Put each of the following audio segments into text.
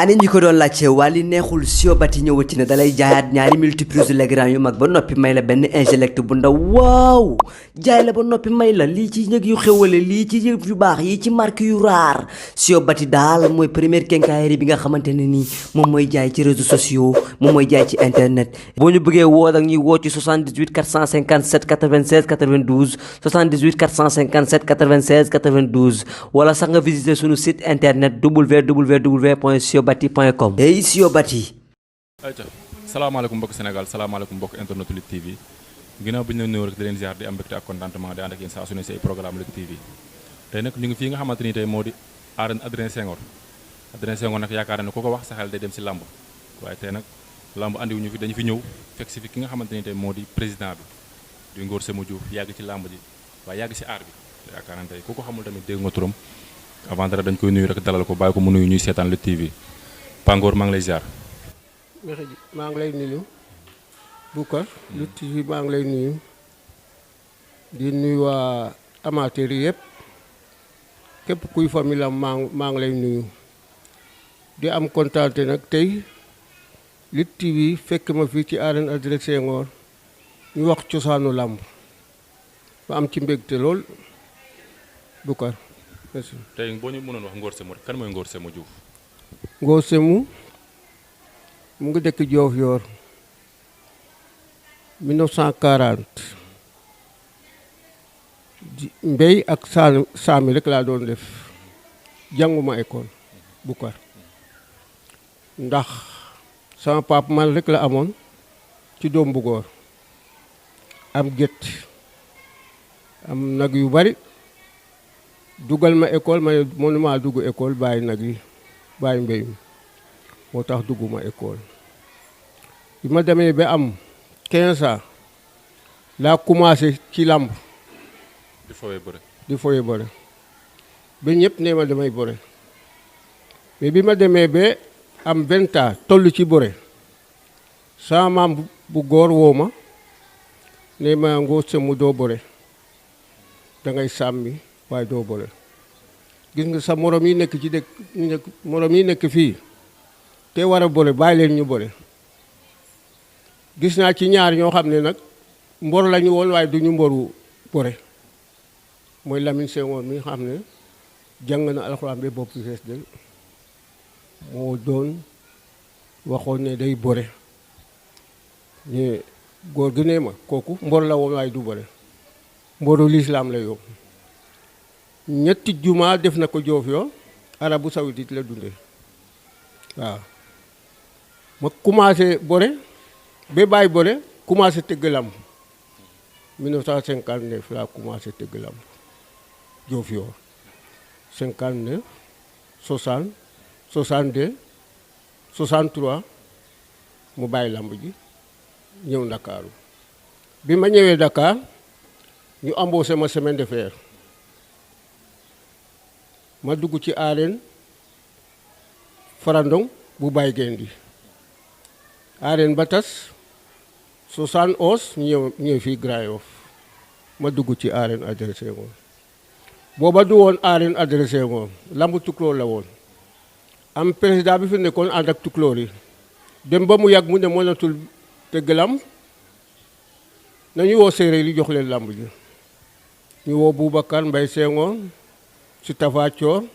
ani ñi ko doon laajte wàlli neexul siobati ñëwati na dalay jaayaat ñaari multiprise Legrand yu mag ba noppi may la benn ingelect bu ndaw waaw jaay la ba noppi may la lii ci ñëg yu xewale lii ci yëf yu baax yi ci marque yu raar siobati daal mooy première quincaillerie bi nga xamante ne nii moom mooy jaay ci réseaux sociaux moom mooy jaay ci internet boo ñu bëggee woo ak ñuy woo ci 78 457 96 92 78 457 96 92 wala sax nga visiter suñu site internet www.siobati.com hey siobati. ayca salaamaaleykum mbokk Sénégal salaamaaleykum mbokk internet Lutte TV ginnaaw bi ñu leen nuyoo rek di leen ziar di am mbégte ak contentement di ànd ak yéen saa su ne si ay programme Lutte TV tey nag ñu ngi fii nga xamante ni tey moo di arène Adrien Senghor nag yaakaar ne ku ko wax sa xel day dem si lamb waaye tey nag lamb andiwuñu fi dañu fi ñëw fekk si fi ki nga xamante ni tey moo di président bi di Ngor Semou yàgg ci lamb ji waaye yàgg si aar bi yaakaar naa tey ku ko xamul tamit dégg nga turam avant dara dañ koy nuyu rek dalal ko bàyyi ko mu nuyu ñuy seetaan Lutte TV Pangor maa ngi lay ziar. maa ngi lay nuyu Boucar Lutte TV maa ngi lay nuyu di nuyu waa amateur yi yëpp képp kuy famille am maa ngi lay nuyu di am kontaante nag tey Lutte TV fekk ma fii ci arène Adrien Senghor ñu wax cosaanu làmb ma am ci mbégte lool Boucar merci. tey boo ñu mënoon wax Ngor Semou kan mooy Ngor Semou Diouf. Ngor Semou mu ngi dëkk Diofior 1940 mbéy ak saami rek laa doon def jànguma école Boucar ndax sama pap man rek la amoon ci doom bu góor am gétt am nag yu bari dugal ma école ma ne mënuma dugg école bàyyi nag yi bàyyi mbéy mi moo tax dugguma école bi ma demee ba am 15 ans laa commencé ci làmb di fooyee bëre ba ñëpp ne ma damay bëre mais bi ma demee ba am 20 ans toll ci bëre sama maam bu góor woo ma ne ma Ngor Semou doo bëre da ngay sàmmi waaye doo bëre gis nga sa morom yi nekk ci dëkk morom yi nekk fii te war a bëre bàyyi leen ñu bëre gis naa ci ñaar ñoo xam ne nag mbor lañu woon waaye duñu mboru bëre mooy Lamine Senghor mi xam ne jàng na alxuraan ba bopp fees del moo doon waxoon ne day bëre ne góor gi ne ma kooku mbor la woon waaye du bëre mboru lislaam la yow ñetti juma def na ko Diofior Arabu Saoudite la dundee waaw ma commencé bëre ba bàyyi bëre commencé tëgg lamb 1959 laa commencé tëgg lamb Diofior 59 60 62 63 mu bàyyi lamb ji ñëw Ndakaaru bi ma ñëwee Dakar ñu embauché ma semaine de fer ma dugg ci arène Farandong bu Baye Gendi arène ba tas 71 ñëw fii Grand Yoff ma dugg ci arène Adrien Senghor booba du woon arène Adrien Senghor lambu tukulóor la woon am président bi fi nekkoon ànd ak tukulóor yi dem ba mu yàgg mu ne mënatul tëgg lamb nañu woo séeréer yi jox leen lamb ji ñu woo Boubacar Mbaye Senghor si Tapha Tine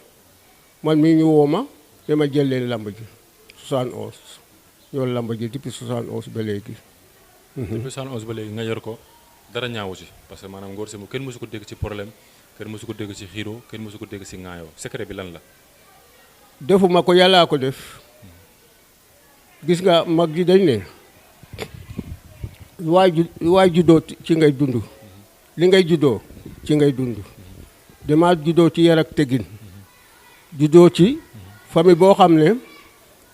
man mii ñu woo ma dama jël leen lamb ji 71 ñoo lamb ji depuis 71 ba léegi. depuis 71 ba léegi nga yor ko dara ñaawu ci parce que maanaam Ngor Semou kenn mësu ko dégg ci problème kenn mësu ko dégg ci xiiro kenn mësu ko dégg ci ŋaayoo secret bi lan la. defuma ko yàllaa ko def gis nga mag ji dañ ne waay juddoo ci ngay dund li ngay juddoo ci ngay dund. dama juddoo ci yar ak teggin juddoo ci famille boo xam ne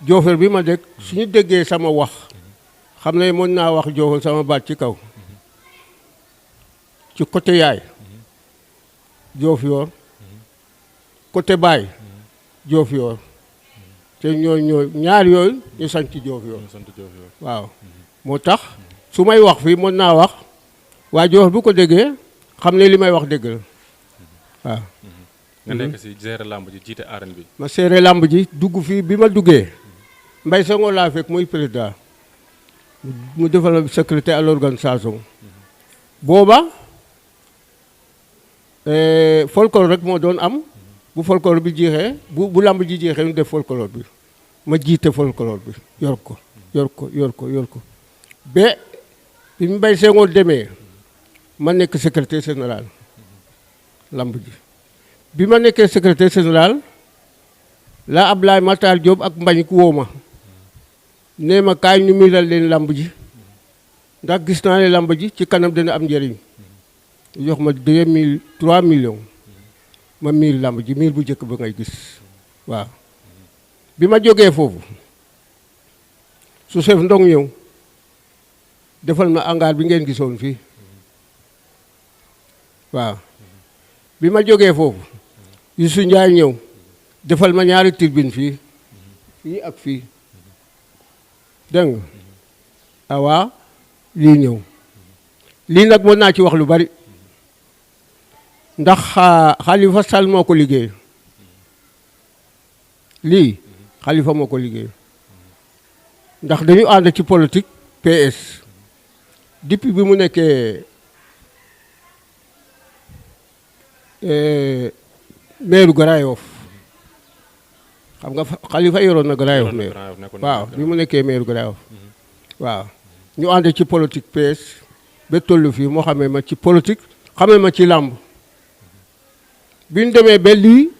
Diofior bi ma dëkk suñu déggee sama wax xam ne mën naa wax Diofior sama baat ci kaw ci côté yaay Diofior côté baay Diofior te ñoo ñaar yooyu ñu sant Diofior waaw moo tax su may wax fii mën naa wax waa Diofior bu ko déggee xam ne li may wax dëgg la waaw nga nekk si gérer lamb ji jiite arène bi. ma gérer lamb ji dugg fii bi ma duggee Mbaye Senghor laa fekk muy président mu defal secrétaire à l'organisation booba folklore rek moo doon am bu folklore bi jeexee bu lamb ji jeexee ñu def folklore bi ma jiite folklore bi yor ko ba bi Mbaye Senghor demee ma nekk secrétaire général lamb ji bi ma nekkee secrétaire général la Ablaye Matar Diop ak Mbagnick woo ma nee ma kaay ñu miiral leen lamb ji ndax gis naa ne lamb ji ci kanam dina am njëriñ jox ma 3 millions ma miir lamb ji miir bu njëkk ba ngay gis waaw bi ma jógee foofu su chef ndong ñëw defal ma hangar bi ngeen gisoon fii waaw bi ma jógee foofu Youssou Ndiaye ñëw defal ma ñaari tribune fii ak fii dégg nga awaa lii ñëw lii nag mën naa ci wax lu bari ndax Khalifa Sall moo ko liggéey lii Khalifa moo ko liggéey ndax dañu ànd ci politique PS depuis bi mu nekkee meeru Grand Yoff xam nga Khalifa yoroon na Grand Yoff meer waaw bi mu nekkee meeru Grand Yoff waaw ñu ànd ci politique PS ba tollu fii moo xamee ma ci politique xamee ma ci làmb bi ñu demee ba lii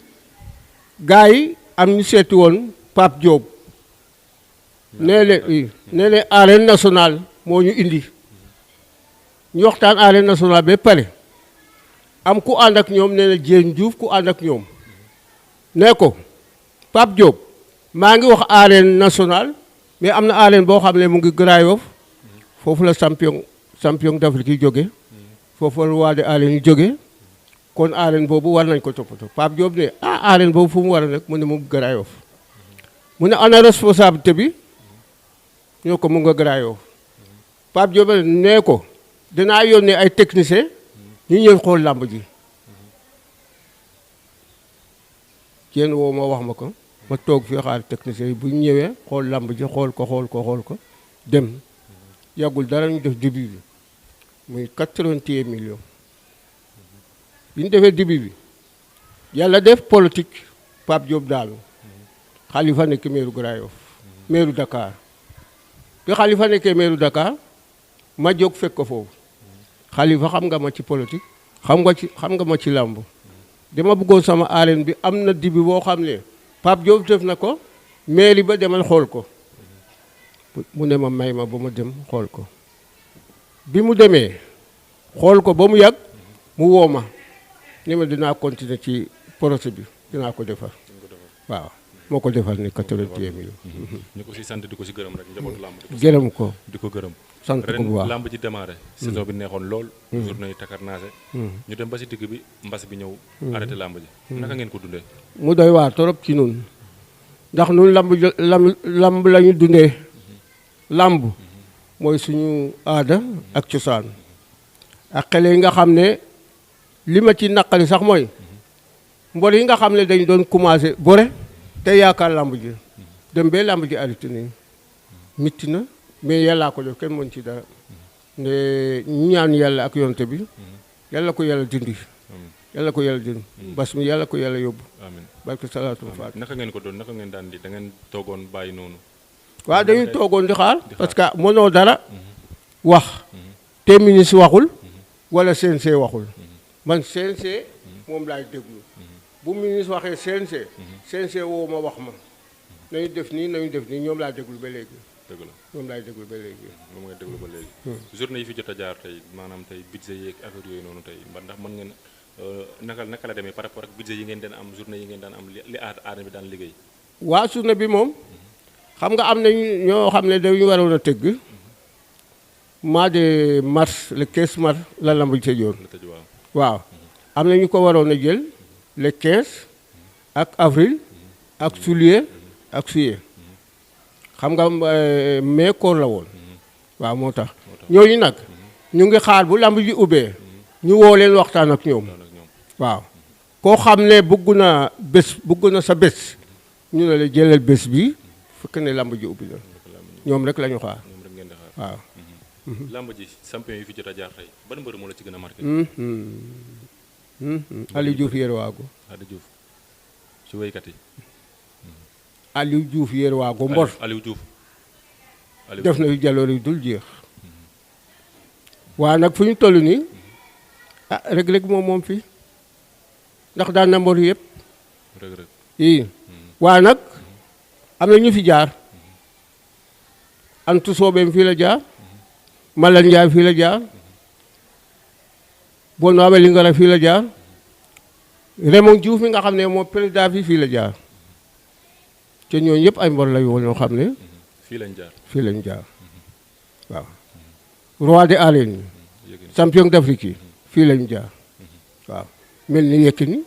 gars yi am ñu seeti woon Pape Diop nee leen arène nationale moo ñu indi ñu waxtaan arène nationale ba pare am ku ànd ak ñoom nee na Dieng Diouf ku ànd ak ñoom nee ko Pape Diop maa ngi wax arène nationale mais am na arène boo xam ne mu ngi Grand Yoff foofu la champion d'Afrique yi jóge foofu la roi des arènes yi jóge kon arène boobu war nañ ko toppatoo Pape Diop ne arène boobu fu mu war a nekk mu ne mu ngi Grand Yoff mu ne ana responsabilité bi ñoo ko mu nga Grand Yoff Pape Diop nee ko dinaa yónnee ay technicien ñu ñëw xool làmb ji kenn woo ma wax ma ko ma toog fii xaar technicien yi bu ñu ñëwee xool làmb ji xool ko dem yàggul dara ñu def début bi muy 81 millions bi ñu defee début bi yàlla def politique Pape Diop daanu Khalifa nekk meeru Grand Yoff meeru Dakar bi Khalifa nekkee meeru Dakar ma jóg fekk ko foofu Khalifa xam nga ma ci politique xam nga ma ci làmb dama bëggoon sama arène bi am na dibi boo xam ne Pape Diop def na ko mairie ba demal xool ko mu ne ma may ma ba ma dem xool ko bi mu demee xool ko ba mu yàgg mu woo ma ne ma dinaa continuer ci projet bi dinaa ko defar waaw moo ko defar ni 81 millions ñu ko si sant di ko si gërëm rek njabootu làmb gërëm ko di ko gërëm sant ko bu baax làmb ji démarré saison bi neexoon lool journée yi takarnaase ñu dem ba si digg bi mbas bi ñëw arrêté làmb ji naka ngeen ko dundee mu doy waar torop ci nun ndax nun lamb la ñu dundee lamb mooy suñu aada ak cosaan ak xale yi nga xam ne li ma ci naqari sax mooy mbor yi nga xam ne dañ doon commencé bore te yaakaar lamb ji dem bee lamb ji arrêté nii mitti na mais yàllaa ko def kenn mën ci dara ne ñaan yàlla ak yonte bi yàlla ko yàlla dindi yàlla ko yàlla dindi bas mi yàlla ko yàlla yóbbu amiin barke salaatul faat naka ngeen ko doon naka ngeen daan di da ngeen toogoon bàyyi noonu waaw dañuy toogoon di xaar parce que mënoo dara wax te ministre waxul wala CNC waxul man CNC moom laay déglu bu ministre waxee CNC woo ma wax ma nañu def nii ñoom laa déglu ba léegi dëgg la moom laay déglu ba léegi moom ngay déglu ba léegi journée yi fi jot a jaar tey maanaam tey budget yeeg affaire yooyu noonu tey ndax mën ngeen naka la demee par rapport ak budget yi ngeen daan am journée yi ngeen daan am li aada bi daan liggéey waa journée bi moom xam nga am nañu ñoo xam ne dañu waroon a tëgg mois de mars le 15 mars la lamb ji tëjoon waaw am na ñu ko waroon a jël le 15 ak avril ak juillet ak juillet xam nga mai koor la woon waaw moo tax ñooñu nag ñu ngi xaar bu lamb ji ubbee ñu woo leen waxtaan ak ñoom waaw koo xam ne bëgg na sa bés ñu ne la jëlal bés bi fekk ne lamb ji ubbi na ñoom rek la ñu xaar ñoom rek ngeen di xaar. waaw. lamb ji champion yi fi jot a jaar tey ban mbër moo la ci gën a marqué. Aliou Diouf yéer waago. Aliou Diouf ci wéykat yi. Aliou Diouf yéer waago mbor. Aliou Diouf. def na jaloor yu dul jeex. waaye nag fu ñu toll nii ah Reug Reug moom fii ndax daan na mbor yëpp. Reug Reug. ii waaye nag am na ñu fi jaar. Antu Soobeem fii la jaar. Malan Njaay fii la jaar. Bon Wabe Lingara fii la jaar. Raymond Diouf mi nga xam ne moom président bi fii la jaar. te ñooñu yëpp ay mbor la yoo ñoo xam ne. fii lañ jaar. fii lañ jaar waaw. roi des arènes yi. champion d'Afrique yi. fii lañ jaar. waaw mel ni Yékini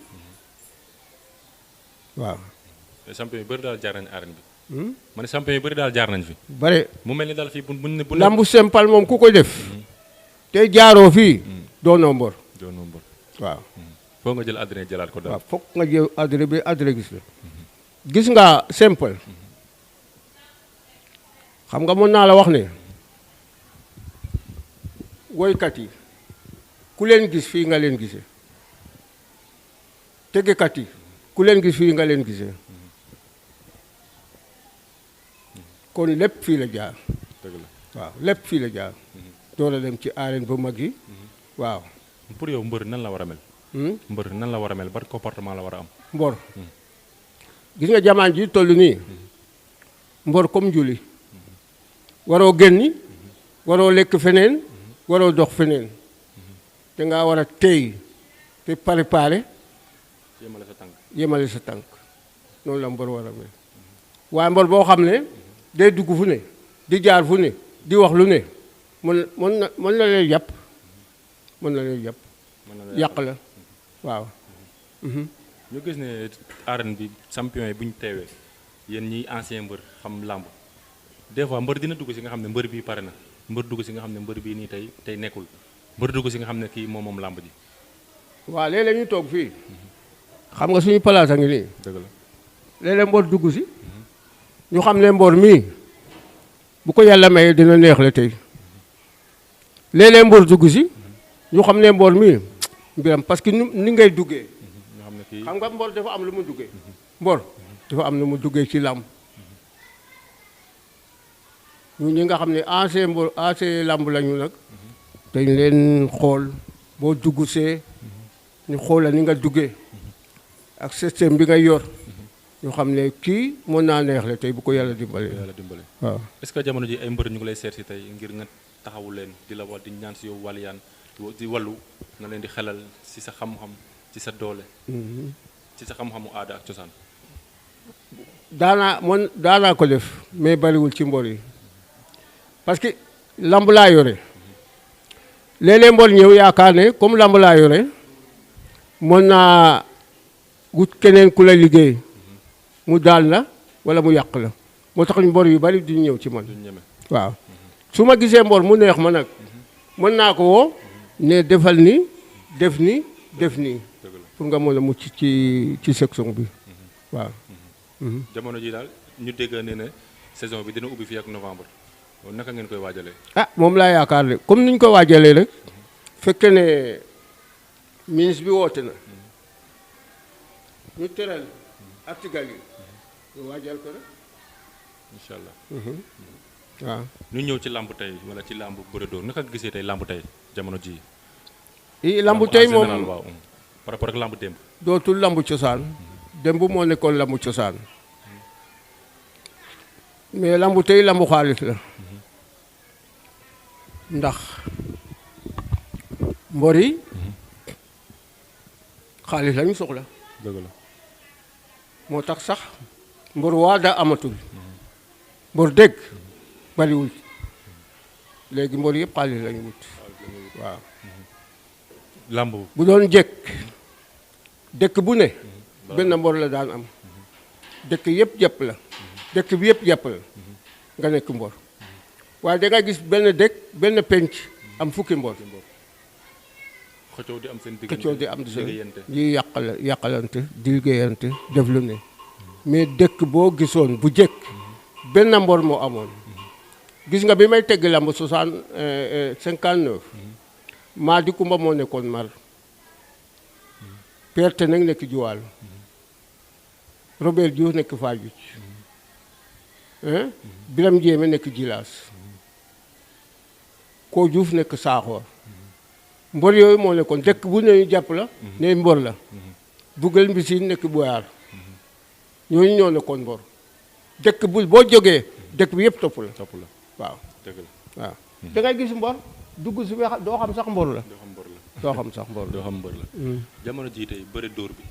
waaw. champion yu bëri daal jaar nañ arène bi. ma ne champion yu bëri daal jaar nañ fi. bare mu mel ni daal fii bu lambu simple moom ku ko def. te jaaroo fii. doonoo mbor. doonoo mbor. waaw. foo nga jël Adrien jëlaat ko daal. waaw foog nga jël Adrien bi Adrien gis la. gis nga simple. xam nga mën naa la wax ne. woykat yi ku leen gis fii nga leen gisee. tegekat yi ku leen gis fii nga leen gisee. kon lépp fii la jaar. dëgg la waaw lépp fii la jaar. door a dem ci arène bu mag yi. waaw. pour yow mbër nan la war a mel. mbër nan la war a mel ban comportement la war a am. mbor gis nga jamaan ji toll nii. mbor comme julli. waroo génni. waroo lekk feneen. waroo dox feneen. te nga war a tey te préparé. yemale sa tànk. yemale sa tànk noonu la mbor war a mel. waaye mbor boo xam ne day dugg fu ne di jaar fu ne di wax lu ne mën na lay jàpp mën na lay jàpp yàq la waaw. ñu gis ne arène bi champion yi bu ñu teewee yéen ñiy ancien mbër xam làmb des fois mbër dina dugg si nga xam ne mbër bii pare na mbër dugg si nga xam ne mbër bii nii tey nekkul mbër dugg si nga xam ne kii moom làmb ji. waaw léeg-léeg ñu toog fii xam nga suñu place a ngi nii. dëgg la léeg-léeg mbor dugg si ñu xam ne mbor mii bu ko yàlla mayee dina neex la tey léeg-léeg mbor dugg si ñu xam ne mbor mii mbiram parce que ni ngay duggee. xam nga mbor dafa am lu mu duggee. mbor dafa am lu mu duggee ci làmb ñu ñi nga xam ne ancien mbor ancien làmb lañu nag dañ leen xool boo dugg see ñu xoolal ni nga duggee ak système bi nga yor ñu xam ne kii mën naa neex la tey bu ko yàlla dimbale. waaw. est-ce que jamono ji ay mbër ñu ngi lay seet si tey ngir nga taxawu leen di la wax di ñaan si yow wàllu yaan di wallu nga leen di xelal si sa xam-xam ci sa doole. ci sa xam-xamu aada ak cosaan. daanaa ko def mais bariwul ci mbor yi parce que lamb laa yore léeg-léeg mbor ñëw yaakaar ne comme lamb laa yore mën naa wut keneen ku la liggéey mu daal la wala mu yàq la moo tax mbor yu bari duñ ñëw ci man. waaw su ma gisee mbor mu neex ma nag mën naa ko woo ne defal ni def ni def nii pour nga mën a mucc ci section bi waaw. jamono ji daal ñu dégg ne saison bi dina ubbi fii ak novembre naka ngeen koy waajalee. ah moom laa yaakaar de comme ni ñu ko waajalee rek fekke ne ministre bi woote na ñu tëral article yi ñu waajal ko rek. incha allah. waaw. ñu ñëw ci làmb tey wala ci làmb bëre dóor naka gisee tey làmb tey jamono ji làmb tey moom waaw par rapport ak làmb démb. dootul làmb cosaan. démb moo nekkoon làmb cosaan. mais làmb tey làmb xaalis la. ndax mbor yi xaalis lañu soxla. dëgg la. moo tax sax mbor waa daa amatul. mbor dégg bariwul léegi mbor yëpp xaalis lañu wut. waaw. làmb bu doon jekk dëkk bu ne benn mbor la daan am dëkk yëpp jàpp la dëkk bi yëpp jàpp la nga nekk mbor waaye da nga gis benn dëkk benn penc am fukki mbor xëccoo di am seen xëccoo di am seen yi yàqalante di liggéeyante def lu ne mais dëkk boo gisoon bu jëkk benn mbor moo amoon gis nga bi may tegg lamb 59 maa di kumba moo nekkoon mar perte nag nekk Juwaalo Robert Diouf nekk Fadiouth Biram Jéeme nekk Jilaas Koo Diouf nekk Saaxoor mbor yooyu moo nekkoon dëkk bu ne ñu jàpp la ne mbor la Bugel Mbisiin nekk Boyaar ñooñu ñoo nekkoon mbor dëkk bu boo jógee dëkk bi yëpp topp la waaw dëgg la waaw da ngay gis mbor dugg si weex doo xam sax mbor la doo xam sax mbor doo xam mbër la jamono jii tey bëre dóor bi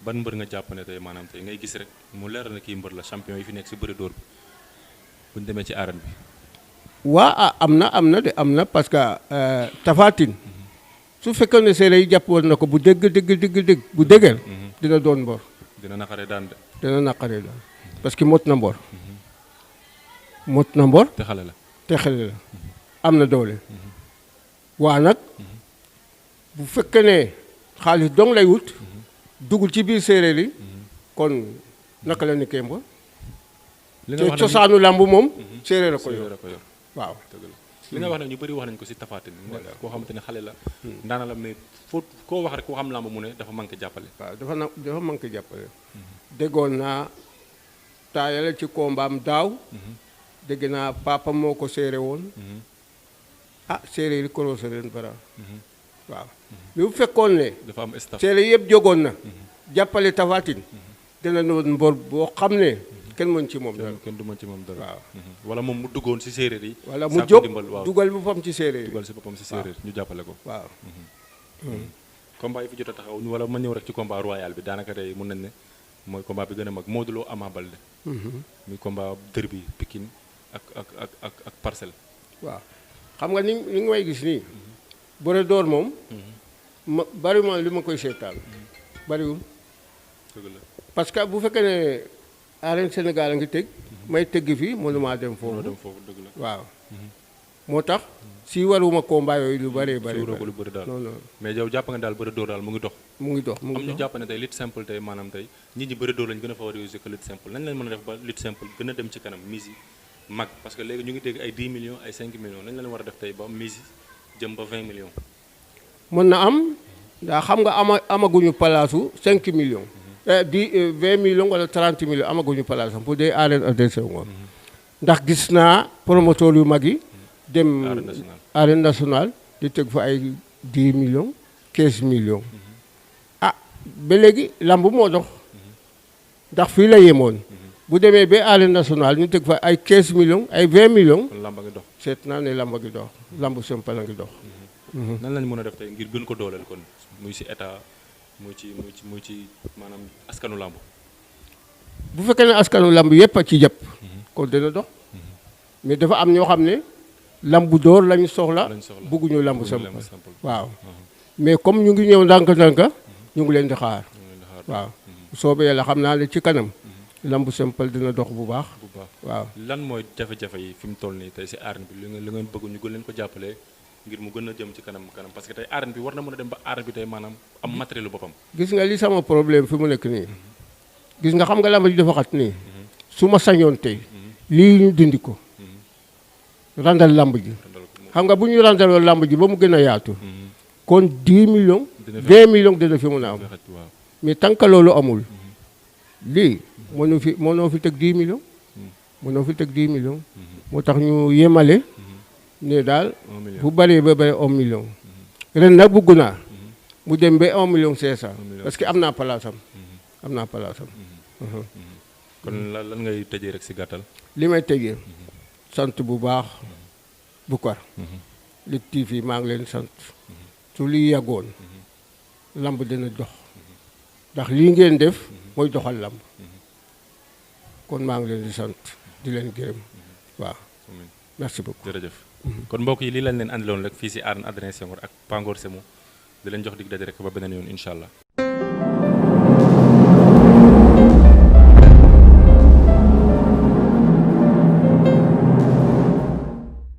ban mbër nga jàpp ne tey maanaam tey ngay gis rek mu leer na kii mbër la champion yi fi nekk si bëre dóor bi buñu demee ci arène bi waa am na parce que Tapha Tine su fekkee ne séeréer yi jàpp woon na ko bu dëgg bu dëgër dina doon mbor dina naqaree daan de dina naqaree daan parce que mot na mbor te xale la am na doole waa nag bu fekkee ne xaalis dong lay wut dugul ci biir séeréer yi kon naka la nekkee mbor te cosaanu làmb moom séeréer a ko yor waaw li nga wax nag ñu bëri wax nañ ko si Tapha Tine nekk koo xamante ne xale la ndaana la mais foo koo wax rek koo xam làmb mu ne dafa manqué jàppale waaw dafa manqué jàppale déggoon naa taayale ci kombaam daaw dégg naa papa moo ko séeré woon séeréer yi korosé leen bara waaw mais bu fekkoon ne dafa am staff séeréer yëpp jógoon na jàppale Tapha Tine dina doon mbor boo xam ne kenn mën ci moom dara kenn du mën ci moom dara waaw wala moom mu duggoon si séeréer yi wala mu jóg dugal boppam ci séeréer yi dugal si boppam si séeréer ñu jàppale ko waaw combat yi fi jot a taxaw wala ma ñëw rek ci combat royal bi daanaka tey mun nañ ne mooy combat bi gën a mag Modou Lo Ama Baldé muy combat derby Pikine ak Parcelles waaw xam nga ni nga may gis nii bëre door moom ma bari ma li ma koy seetaan bariwul parce que bu fekkee ne arène Sénégal a ngi tëgg may tëgg fii mënuma dem foofu dëgg la waaw moo tax si waruma combat yooyu lu bëree bëri lu bëri daal non mais yow jàpp nga daal bëre dóor daal mu ngi dox am ñu jàpp ne tey lutte simple tey maanaam tey nit ñi bëre dóor lañu gën a favoriser que lutte simple nañ leen mën a def ba lutte simple gën a dem ci kanam mise yi mag parce que léegi ñu ngi dégg ay 10 millions ay 5 millions nañ leen war a def tey ba mise yi jëm ba 20 millions mën na am ndax xam nga amaguñu palaasu 5 millions 20 millions wala 30 millions amaguñu palaas pour des arènes Adrien Senghor ndax gis naa promoteur yu mag yi dem arène nationale di teg fa ay 10 millions 15 millions ba léegi lamb moo dox ndax fii la yemoon bu demee ba arène nationale ñu teg fa ay 15 millions ay 20 millions kon lamba ngi dox seet naa ne lamba ngi dox lamb simple la ngi dox nan lañ mën a def tey ngir gën ko dooleel kon muy ci état muy ci maanaam askanu lamb bu fekkee ne askanu lamb yëpp a ci jàpp kon dina dox mais dafa am ñoo xam ne lambu door lañu soxla bëgguñu lambu simple waaw mais comme ñu ngi ñëw ndànk-ndànk ñu ngi leen di xaar waaw soobee yàlla xam naa ne ci kanam lambu simple dina dox bu baax waaw lan mooy jafe-jafe yi fi mu toll nii tey ci arène bi li ngeen bëgg ñu gën leen ko jàppale ngir mu gën a jëm ci kanam parce que tey arène bi war na mën a dem ba arène bi tey maanaam am matériel lu boppam gis nga li sama problème fi mu nekk nii gis nga xam nga lamb ji dafa xat nii su ma sañoon tey lii ñu dindi ko randal lamb ji xam nga bu ñu randaloo lamb ji ba mu gën a yaatu kon 10 millions 20 millions dina fi mën a am mais tant que loolu amul lii mënoo fi teg 10 millions mënoo fi teg 10 millions moo tax ñu yemale ne daal bu bëree ba bëri 1 million ren nag bugg naa mu dem ba 1 million 500 parce que am naa palaasam kon lan ngay tëjee rek ci gàttal li may tëjee sant bu baax Boucar Lutte TV maa ngi leen sant su lii yàggoon lamb dina dox ndax lii ngeen def mooy doxal lamb kon maa ngi leen di sant di leen gërëm waaw merci beaucoup jërëjëf kon mbokk yi lii lañ leen andiloon rek fii ci arène Adrien Senghor ak Ngor Semou di leen jox dig daje rek ba beneen yoon incha allah